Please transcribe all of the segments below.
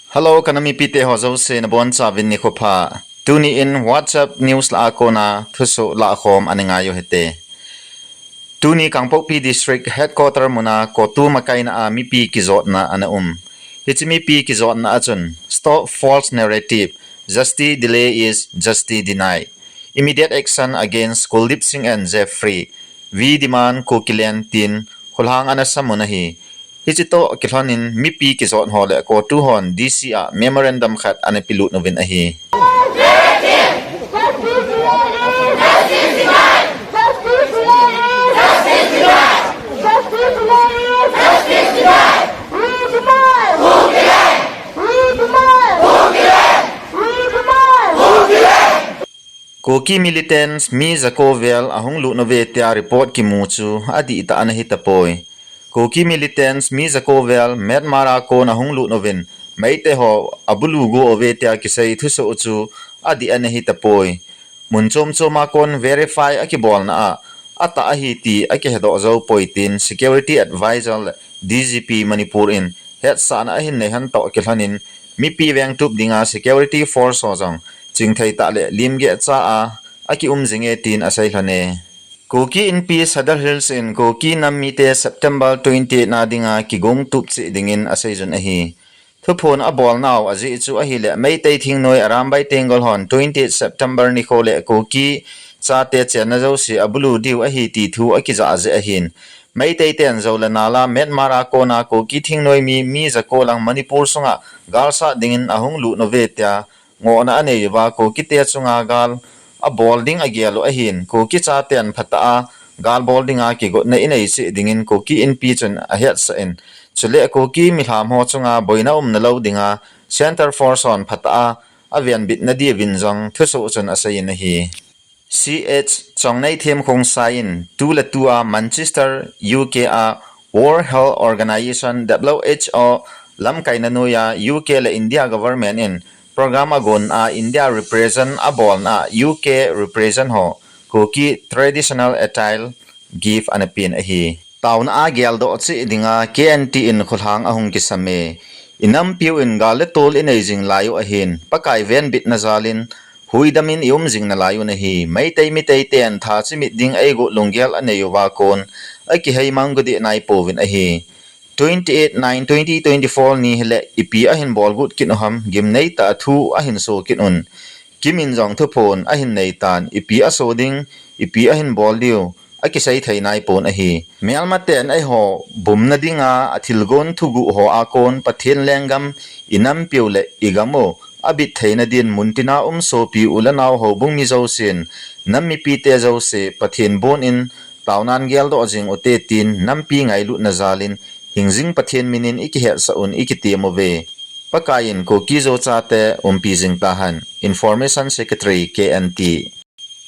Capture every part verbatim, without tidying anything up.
Hello, ka nam mipite ho jouse nabonchauvin nikho pha. Tuni in WhatsApp news lah a kona thusoh lahkhom ana ngai u hite. Tuni Kangpokpi District Headquarter muna COTU makaina a mipi kijotna ana um. Hiche mipi kijotna a chun, "Stop false narrative. Justice delay is justice denied. Immediate action against Kuldeep Singh and Jeffrey. We demand Kukiland," tin kholhang ana sam u ahi. Hiche toh kilhonin mipi kijot ho le COTU hon D C a memorandum khat ana pelut uvin ahi. Kuki militants mi jako vel ahung lut uve tia report kimu chu adihtah ana hitapoi. Kuki militants mi jako vel Myanmar a kon ahung lut uvin, Meitei ho abulu go uve tia kisei thusoh chu adih ana hitapoi. Mun chom chom a kon verify akibolna a, atah ahi ti akihedoh jou poi tin Security Advisor le D G P Manipur in hetsahna ahin nei hon toh kilhonin mipi vengtup dinga security force ho jong chingthei tah le limgeh cha a akium jinge tin asei lhon e. Kuki Inpi Sadar Hills in Kuki nam mite September twenty-eight na dinga kigong tup cheh dingin aseijun ahi. Thuphon abolnau ajeh chu ahile Meitei thingnoi Arambai Tenggol hon twenty-eight September nikho le Kuki chate chenna jouse abulu diu ahi ti thu akijah jeh ahin. Meitei ten jou le nal a Myanmar a kona Kuki thingnoi mi, mi jako lang Manipur sunga gal sat dingin ahung lut uve tia ngohna anei uva Kukite chunga gal abol ding agel u ahin, Kuki chaten phatah a gal bol dinga kigotna inei cheh dingin Kuki Inpi chun ahetsah in, chule Kuki milham ho chunga boina umna lou dinga Centre Force hon phatah a avenbitna diuvin jong thusoh chun aseiyin ahi. C H Chongnei Themkhongsai in tu le tu a Manchester, U K a World Health Organization, W H O, lamkaina noiya U K le India government in program agon a India represent abolna a U K represent ho Kuki traditional attire gift ana pen ahi. Taona a geldoh cheh dinga K N T in kholhang ahung kisam e. Inampiu in gal le tol inei jing lai u ahin, Pakai venbitna jalin huidam in ium jing nalai u ahi. Meitei miteiten tha chimit ding eigot lunggel anei uva kon akihei mang godeh nai pouvin ahi. Twenty-eight nine twenty twenty-four ni hile ipi ahin bolgot kit u ham, gimnei tah a thu ahin so kit un. Kimin jong thuphon ahin nei tan, ipi aso ding, ipi ahin bol diu akisei thei nai pon ahi. Melmaten eiho bumna dinga athilgon thuguh ho a kon Pathen lenggam inampiu le igam u abit theina din muntina um sopi u le nao houbung mi jousen, nam mipite jouse Pathen bon in taonan geldoh jing ute tin nampi ngailutna jalin hingjing Pathen minin ikihetsah un ikitem uve. Pakai in Kuki Zo chate umpi jing tahen. Information Secretary, K N T.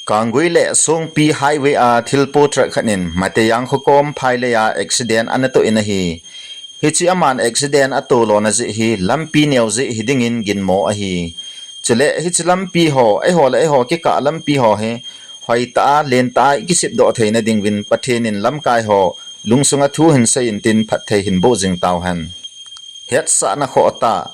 Kanggui le Songpi highway a thilpo truck khat in Mateyang khokom phailei a accident ana toh in ahi. Hiche aman accident atoh lona jeh hi lampi neo jeh hidingin ginmo ahi. Chule hiche lampi ho, eiho le eiho kikah lampi ho hi hoitah a, lentah a ikisepdoh theina dinguvin Pathen in lamkai ho lungsunga thu hinsei intin phatthei hinboh jing tauhen. Hetsahna khohtah.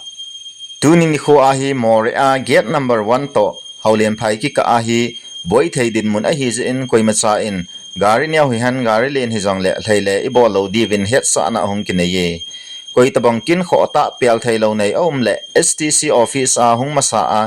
Tuni nikho a hi Moreh a gate number one toh Haulenphai kikah a hi boithei dinmun ahijeh in koimacha in gari neo hihen gari len hijongle lheile ibol lou diuvin hetsahna ahung kinei e. Koitobang kin khohtah pelthei lou nei aum le S T C office a hung masa a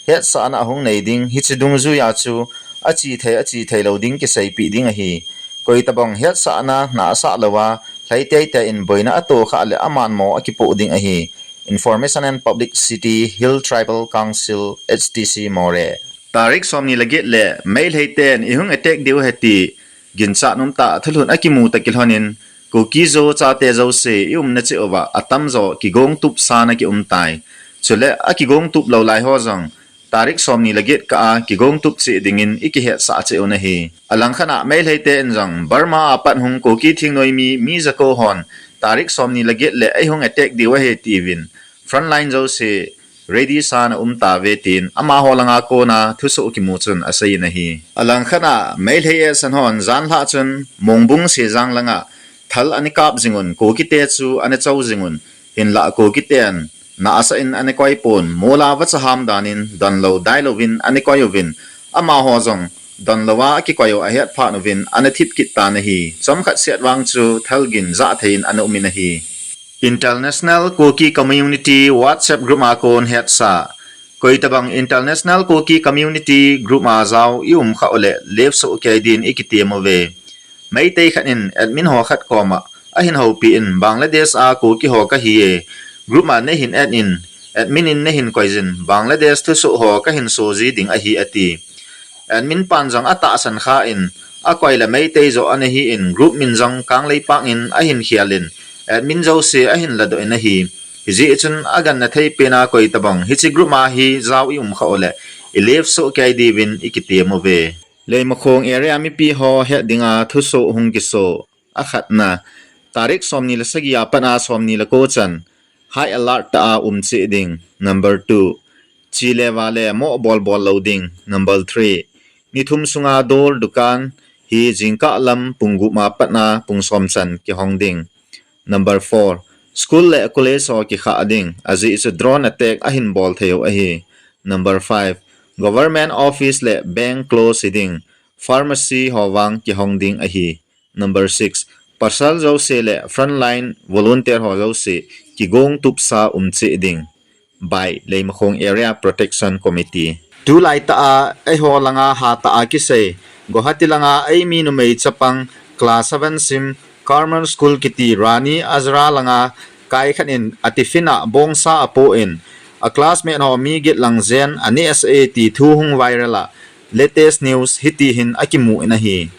hetsahna ahung nei ding, hiche dungjuia chu achethei, achethei lou ding kiseipeh ding ahi. Koitobang hetsahna nahsah louva lhai teitei in boina atohkhah le amanmo akipoh ding ahi. Information and Publicity, Hill Tribal Council, H T C Moreh. Tarik somni le get le Meitei ten ihung attack diu ahi ti ginchat umtah thulhun akimu tah kilhonin, Kuki Zo chate jouse iumna cheh uva atamjo kigong tup sana kiumtai. Chule akigong tup lou lai ho jong tarik somni le get kah a kigong tup cheh dingin ikihetsah cheh u ahi. Alangkhat a Meitei ten jong Burma a pat hung Kuki thingnoi mi, mi jako hon tarik somni le get le eihung attack diu ahi tiuvin frontline jouse ready sana umtauve tin amaho langa kona thusoh kimu chun aseiyin ahi. Alangkhat a Meitei eisan hon janhi chun Mongbung Sejang langa thal ana kap jingun, Kukite chu ana chou jingun, hinlah Kukiten Nasa in ana koi pon, mola vacha ham danin, donlou dailouvin ana koi uvin, amaho jong donlou a akikoi u ahet phat uvin ana thip kit tan ahi. Chomkhat set vang chu thalgin jah thei in ana um in ahi. International Kuki Community WhatsApp group a kon hetsa. Koitabang International Kuki Community group a jao i um kha uleh, left soh kei din i kitem uve. Meitei khat in admin ho khat koma ahin houpi in, Bangladesh a Kuki ho kahi e, group a neihin add in, admin in neihin koijin, Bangladesh thusoh ho kahin soji ding ahi, ati. Admin pan jong atahsan kha in, akoi le Meitei joh ana hi in, group min jong Kangleipak in ahin khel in, admin jouse ahin ladoh in ahi. Hijeh chun aganna thei pen a koitabang hiche group a hi jao i um kha uleh, i left soh kei diuvin i kitem uve. Leimakhong area mipi ho het dinga thusoh hung kiso. Akhatna, tarik somni le sagi a pat a somni le ko chan high alert tah a um cheh ding. Number two, chi le va le moh bol bol lou ding. Number three, ni thum sunga dawr dukan hi jingkah lam pung gup a pat a pung som chan kihong ding. Number four, school le college ho kikhah ding, ajeh chu drone attack ahin bol thei u ahi. Number five, government office le bank close hi ding, pharmacy ho vang kihong ding ahi. Number six, pasal jouse le frontline volunteer ho jouse kigong tupsa um cheh ding. By Leimakhong Area Protection Committee. Tulai tah a eiho langa hatah a kisei, Guwahati langa eimi numei chapang class seven sim Carmel School kiti Rani Azra langa kai khat in a tiffin a bongsa apoh in, a classmate ho mi get lang jen aneh sah e ti thu hung viral a, latest news hiti hin akimu in ahi.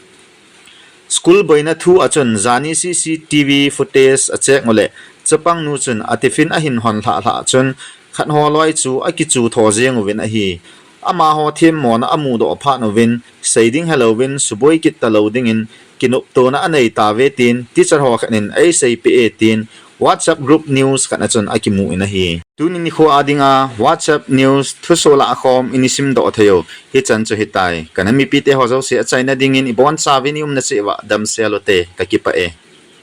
School boina thu a chun jani C C T V footage a check uleh, chapang nu chun a tiffin ahin hon lhah lhah chun, khat ho loi chu akichu tho jeng uvin ahi. Amaho themmona amudoh phat uvin, sei ding helouvin suboi kit talou dingin kinoptona anei tauve tin, teacher ho khat in eiseipeh e tin, WhatsApp group news khat a chun akimu in ahi. Tuni nikho a dinga WhatsApp news thusoh lah khom in i simdoh thei u hichan chu hitai. Kana mipite ho jouse achaina dingin i bonchauvin i umna cheh uva damsel ute, kakipah e.